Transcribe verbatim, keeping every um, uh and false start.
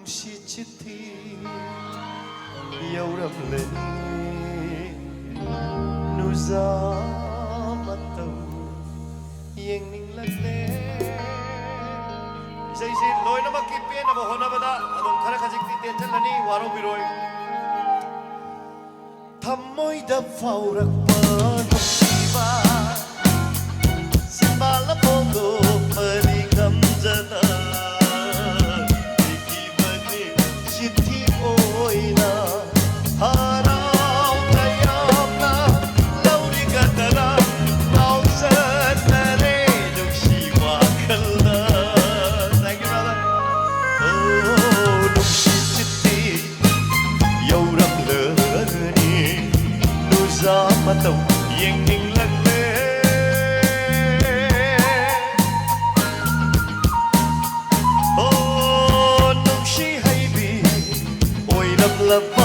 ꯅꯨꯡꯁꯤ ꯆꯤꯊꯤ ꯌꯧꯔꯝꯂꯅꯤ, ꯅꯨꯖꯥ ꯃꯇꯧ ꯌꯦꯡꯅꯤꯡꯂꯛꯂꯦ꯫ ꯏꯁꯩꯁꯤ ꯂꯣꯏꯅꯃꯛꯀꯤ ꯄꯦꯟꯅꯕ ꯍꯣꯠꯅꯕꯗ ꯑꯗꯨꯝ ꯈꯔ ꯈꯖꯤꯛꯇꯤ ꯇꯦꯟꯁꯤꯜꯂꯅꯤ, ꯋꯥꯔꯧꯕꯤꯔꯣꯏ꯫ ꯊꯃꯣꯏꯗ ꯐꯥꯎꯔꯛꯄ ꯅꯨꯡꯁꯤꯕ ꯁꯤꯝꯕꯥꯜ ꯐꯣꯡꯗꯣꯛꯄꯗꯤ ꯉꯝꯖꯗ, ꯄꯤꯈꯤꯕꯅꯤ ꯆꯤꯊꯤ ꯑꯣꯏꯅ꯫ ꯍꯔꯥꯎ ꯇꯌꯥꯝꯅ ꯂꯧꯔꯤꯒꯗ꯭ꯔꯥ ꯉꯥꯎꯖꯗꯔꯦ ꯅꯨꯡꯁꯤ ꯋꯥꯈꯜꯗ꯫ Thank you, brother. Oh, ꯅꯨꯡꯁꯤ ꯆꯤꯊꯤ ꯌꯧꯔꯝꯂꯅꯤ, ꯅꯨꯖꯥ ꯃꯇꯧ ꯌꯦꯡꯅꯤꯡꯂꯛꯂꯦ꯫ ꯑꯣ, ꯅꯨꯡꯁꯤ ꯍꯩꯕꯤ ꯑꯣꯏꯔꯝꯂꯕ